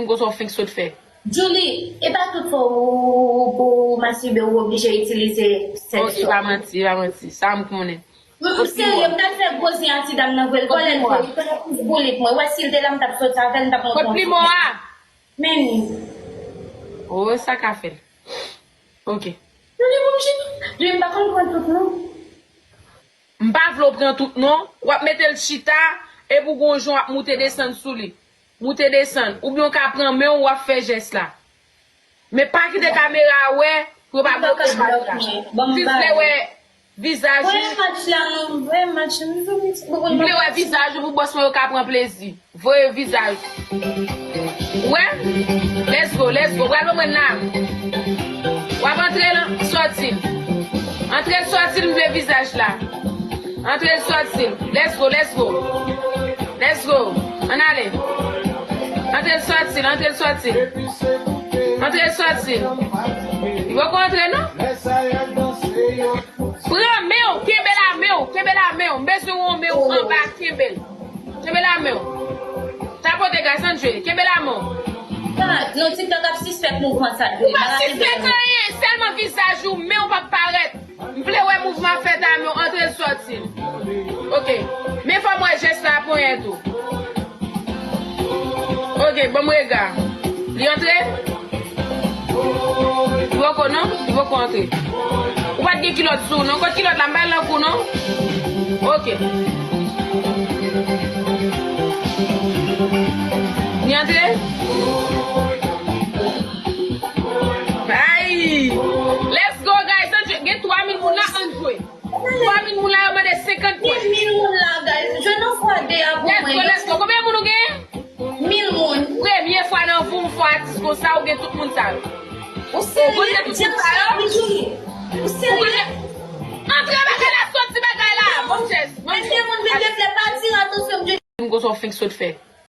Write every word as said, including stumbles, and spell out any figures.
Konsa w fenk sot fè. Julie, e pa tout fwa ou, ou, ou mastibé ou oblije itilize sèks. Oh, e pa manti, e pa manti. Sa m konnen. M serye, m t al fè gwo zen a ti dam nan vre, l vòlè l vre, li pa t ap plis boulit mwen. Wè si l te la, m t ap soti avè l, m t ap montre yon foto. Kot plim an? Men ni. Oh, sa ka fè l. Ok. Julie, bon, Julie, Julie, m pa konn pran tout non. M pa vle w pran tout non. W ap mete l chita, epi w gon jan w ap moute desann sou li. Moute desann. Oubyen w ka pran men w, w ap fè jès la. Men pa kite kamera wè, pou yo pa bloke paj la. Si w vle wè vizaj ou. Voye match la non, voye match la. M vle wè vizaj ou pou bòs mwen yo ka pran plezi. Voye vizaj. Wè? Let's go, let's go. Pral ban mwen la. W ap antre l, sòti l. Antre l, sòti l, m vle vizaj la. Antre l, sòti l. Let's go, let's go. Let's go. Ann ale. Antre l, sòti l, antre l, sòti l. Antre l, sòti l. Li poko antre non. Pran men w, kenbe la men w, kenbe la men w. M bezwen wè yon men w anba, kenbe l. Kenbe la men w. Tapote, guys, ann jwe. Kenbe la men w. Ah, non, TikTok ap sispèk mouvman sa. Ou pa sispèk anyen, sèlman vizaj ou, men w p ap parèt. M vle wè mouvman fèt a men w, antre l, sòti l. Ok. Men fò m wè jès la, ponyèt ou. Ok, ban m rega. Li antre? Li poko non? Li poko antre. Ou pa t gen kilòt sou ou non? Kot kilòt la? M pa nan kou non? Ok. Li antre? Ay! Let's go, guys! Ann jwe. Gen twa mil moun la, ann jwe. Twa mil moun la, yo mande senkant pwen. Gen mil moun la, guys. Jwenn yon fwa de a pou mwen. Let's go, let's go. Konbyen moun ou gen? Mil moun. Premye fwa nan vi w, fò atis konsa, ou gen tout moun sa yo. Ou serye? Ou serye? Ou serye? Antre bagay la, soti bagay la. Bon chèz. Bon chèz. Mesye, moun vin reflè pati, atansyon, m di. M konsa w fenk sot fè.